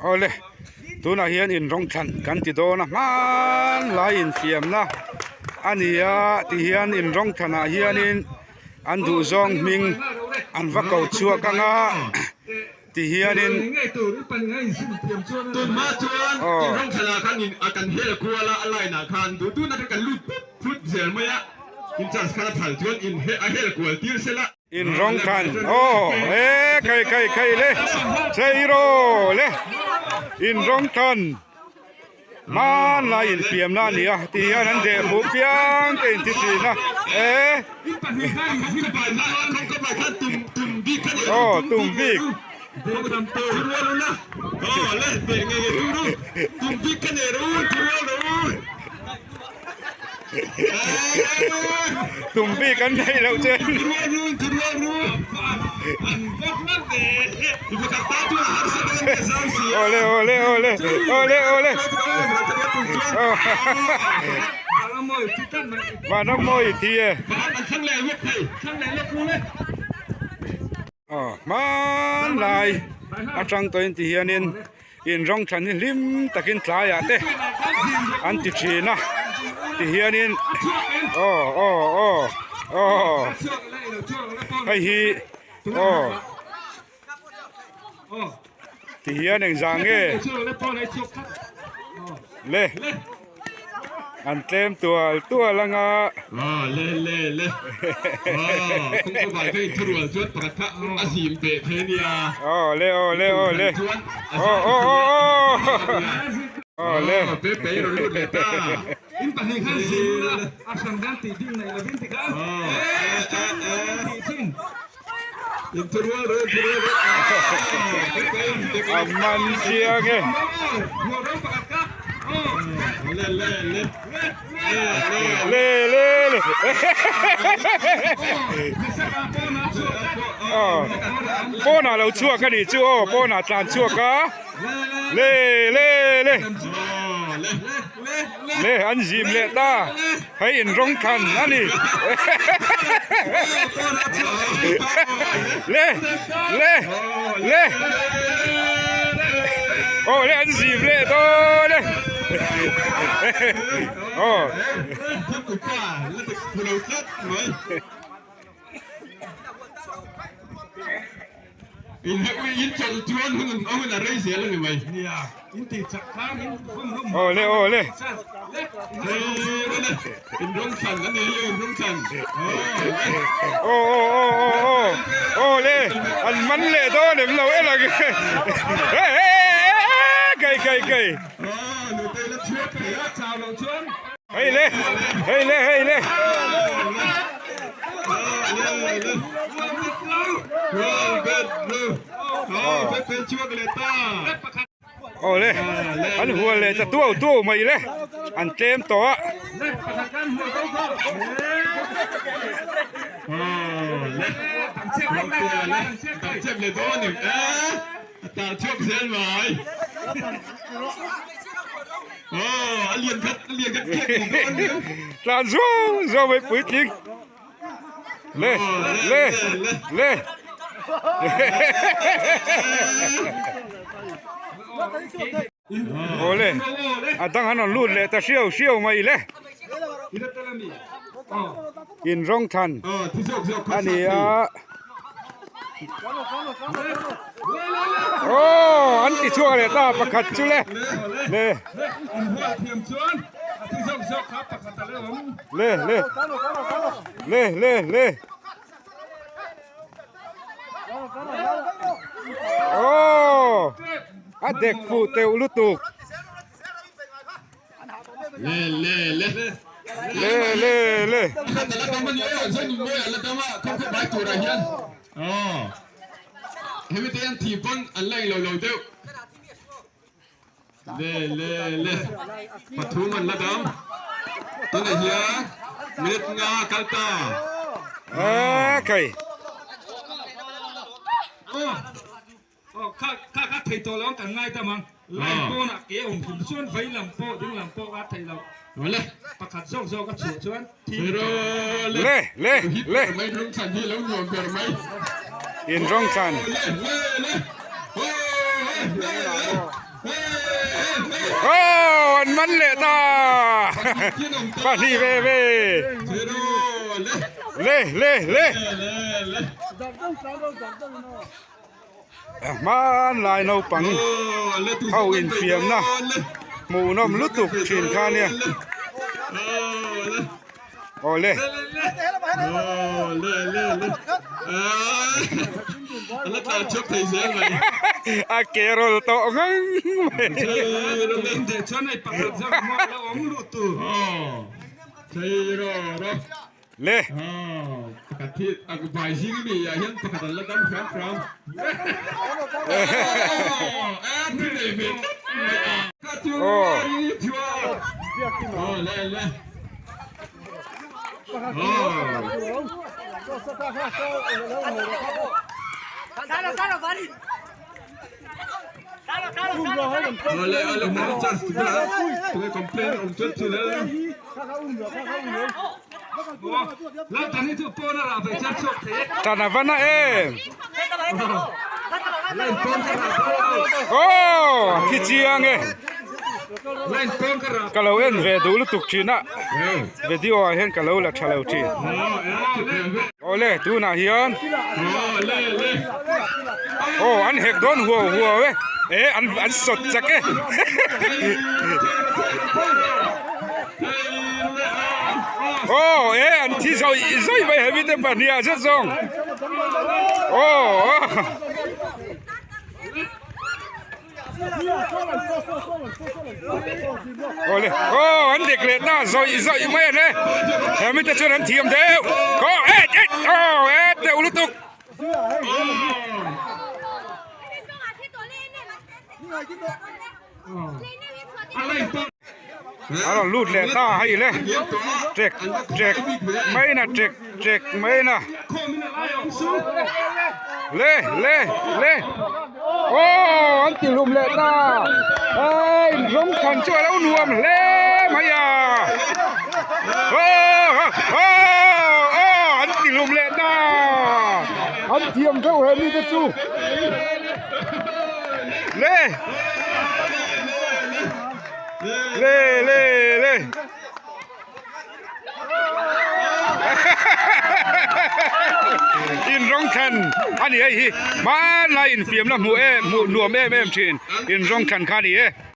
Awle tunah hian in rawng thlan kan ti dawn a hmanlai infiamna a ni a tihian in rawng thlanah hianin an duhzawng hming an va ko chhuak ang a tihianin aw. In rawng than aw e khai khai khai le chei ro le in rawng than hmanlai in fiam na a ni a ti hian an deh fuh piang te in ti thin a e aw tum bik. Tum bik an neih loh che. Awle awle awle awle awle. Vanram mawi i thi e. Aw hmanlai atang tawhin ti hianin in rawng thlan hi hlim takin tlaiah te an ti thin a ti hianin aw aw aw aw hei hi aw ti hian engzah nge le. An tlem tual tual ang a. Aw le le le aw kawngka vai ka inthurual chuan pakhat kha a zim beh thei a nia. Aw le aw le aw le aw aw aw aw aw le. Aw pe pe i rawn lut leh ta. In pahnih khan zim ula a hran khan tih ding neih lovin ti khan tih thin. Inthurual rawh inthurual rawh aw pe pe in pe pe. A man chiang e. Le le le le le le aw pawnah lo chhuak a nih chu aw pawnah tlan chhuak a le le le le an zim leh ta hei in rawng than a ni le le le aw le an zim leh dawn e aw. Aw le aw le. Aw aw aw aw aw aw le an man leh dawn em lo en ang e kai kai kai. Hei le hei le hei le. Aw le an hual leh ta tuau tuau mai le an tlem tawh a. Tlan zuau zuau mai puitling le le le Awle a dang an rawn lut leh ta hriau hriau mai le in rawng than a ni a aw an ti chhuak leh ta pakhat chu le le le le le le le Aw a dek fuh teuh lutuk. Le le le. Le le le. Le le le pathum an la dam tunah hian minute nga kal ta. A kai. Aw kha kha kha thei tawh lo ang kan ngai dam ang line pawnah ke a awm thum chuan vei lam pawh ding lam pawh a thei lo le pakhat zawk zawk a chhuah chuan thi le le le mai rawng thlan hi lo nuam ber mai in rawng thlan le le le. Aw an man leh ta pahnih ve ve le le le hmanlai naupang ho infiamna hmuhnawm lutuk thin kha nia Awle. A ke rawl tawh ngang mai. Le. Tan a va na em. Aw khi chiang e. Ka lo en ve duh lutuk thin a video ah hian ka lo la tha lo thin. Awle tunah hian aw an hek dawn huau huau e eh an an sawt chak e aw eh an thi zawih zawih mai hemi te pahnih ah zet zawng aw. Awle aw an dik leh ta zawih zawih mai an e he mite chuan an thiam deuh aw eh eh aw eh deuh lutuk. A rawn lut leh ta hei le trek trek mai na trek trek mai na le le le aw an ti hlum leh ta hei rawng than chu a lo nuam hle mai a aw aw aw an ti hlum leh ta an thiam deuh he mite chu le. Le le le. In rawng thlan a ni hei hi hmanlai infiamna hmuh em hmuh nuam em em thin in rawng thlan kha a ni e.